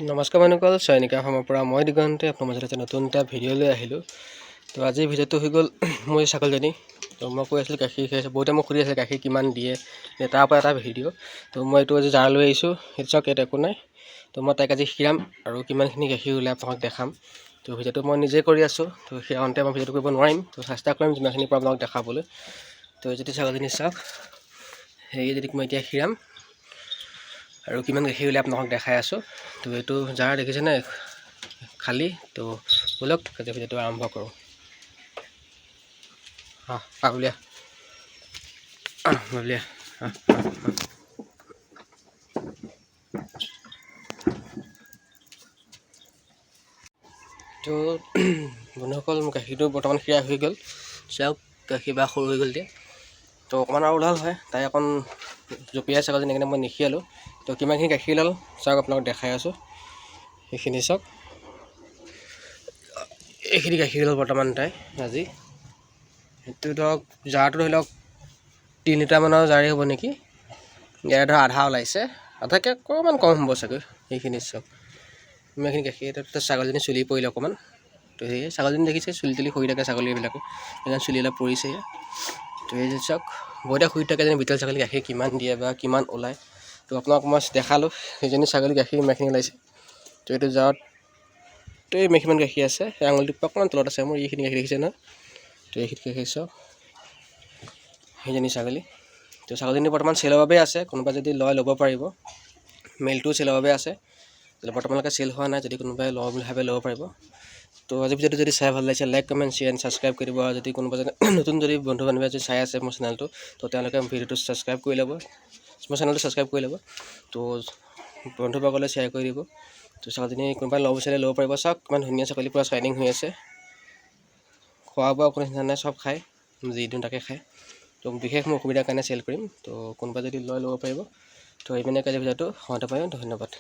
নমস্কাৰ বন্ধুসকল, চয়নিকা ফাৰ্মৰ পৰা মই দিগন্তে আপোনাৰ মাজত এটা নতুন এটা ভিডিঅ' লৈ আহিলোঁ। তো আজিৰ ভিডিঅ'টো হৈ গ'ল মোৰ এই ছাগলীজনী। তো মই কৈ আছিলোঁ গাখীৰ খাইছে, বহুতে মোক সুধি আছিলে গাখীৰ কিমান দিয়ে, তাৰ পৰা এটা ভিডিঅ'। তো মই এইটো আজি জাৰ লৈ আহিছোঁ, সেইটো চাওক, ইয়াত একো নাই। তো মই তাইক আজি খীৰাম আৰু কিমানখিনি গাখীৰ ওলাই আপোনাক দেখাম। তো ভিডিঅ'টো মই নিজে কৰি আছোঁ, তো সেইকাৰণতে মই ভিডিঅ'টো কৰিব নোৱাৰিম। তো চেষ্টা কৰিম যিমানখিনি পাৰোঁ আপোনাক দেখাবলৈ। তো যদি ছাগলীজনী চাওক, সেইজনীক মই এতিয়া খীৰাম আৰু কিমান গাখীৰ ওলাই আপোনালোকক দেখাই আছোঁ। তো এইটো জাৰ দেখিছেনে খালী। তো ব'লক, আজি ভিডিঅ'টো আৰম্ভ কৰোঁ। অঁ, বাবলিয়া বাবলিয়া। তো বন্ধুসকল, মোৰ গাখীৰটো বৰ্তমান খীৰা হৈ গ'ল। চাওক, গাখীৰ বা সৰু হৈ গ'ল এতিয়া। তো অকণমান আৰু ওলাল হয়, তাই অকণ জঁপিয়াই ছাগলীজনী, সেইকাৰণে মই নিখীৰালোঁ। তো কিমানখিনি গাখীৰ ওলাল চাওক, আপোনালোকক দেখাই আছোঁ। সেইখিনি চাওক, এইখিনি গাখীৰ ওলাল বৰ্তমান তাই আজি। সেইটো ধৰক জাৰটো ধৰি লওক 3 লিটাৰমানৰ জাৰেই হ'ব নেকি। ইয়াৰে ধৰ আধা ওলাইছে, আধাতকৈ অকণমান কম হ'ব চাগৈ। সেইখিনি চাওক, ইমানখিনি গাখীৰ। তাত ছাগলীজনী চুলি পৰিলে অকণমান। তো সেয়ে ছাগলীজনী দেখিছে, চুলি তুলি সৰি থাকে ছাগলীবিলাকো, সেইকাৰণে চুলি অলপ পৰিছে। তো এই চাওক, বহুতে শুই থাকে যেনে বিটল ছাগলী গাখীৰ কিমান দিয়ে বা কিমান ওলায়। তো আপোনাক মই দেখালোঁ, সেইজনী ছাগলী গাখীৰ ইমানখিনি ওলাইছে। তো এইটো জাৰত তো এই ইমানখিনিমান গাখীৰ আছে, সেই আঙুলিটো অকণমান তলত আছে মোৰ। এইখিনি গাখীৰ দেখিছে নহয়? তো এইখিনি গাখীৰ চাওক, সেইজনী ছাগলী। তো ছাগলীজনী বৰ্তমান চেলৰ বাবে আছে, কোনোবা যদি লয় ল'ব পাৰিব। মেলটোও চেলৰ বাবে আছে, বৰ্তমানলৈকে চেল হোৱা নাই। যদি কোনোবাই লওঁ বুলি ভাবে ল'ব পাৰিব। তো আজি ভিডিঅ'টো যদি চাই ভাল লাগিছে, like, comment, share and subscribe কৰি দিব। আৰু যদি কোনোবা যদি নতুন যদি বন্ধু বান্ধৱীয়ে যদি চাই আছে মোৰ চেনেলটো, তো তেওঁলোকে ভিডিঅ'টো ছাবস্ক্ৰাইব কৰি ল'ব, মোৰ চেনেলটো ছাবস্ক্ৰাইব কৰি ল'ব। তো বন্ধুবৰ্গলৈ শ্বেয়াৰ কৰি দিব। তো ছাগলীজনী কোনোবাই ল'ব বিচাৰিলে ল'ব পাৰিব। চাওক, কিমান ধুনীয়া ছাগলী, পূৰা শ্বাইনিং হৈ আছে। খোৱা বোৱা কোনো চিন্তা নাই, চব খায়, যি দিওঁ তাকে খায়। তো বিশেষ মোৰ অসুবিধাৰ কাৰণে চেল কৰিম। তো কোনোবা যদি লয় ল'ব পাৰিব। তো ইমানে আজি ভিডিঅ'টো সমাপ্ত পাৰিম। ধন্যবাদ।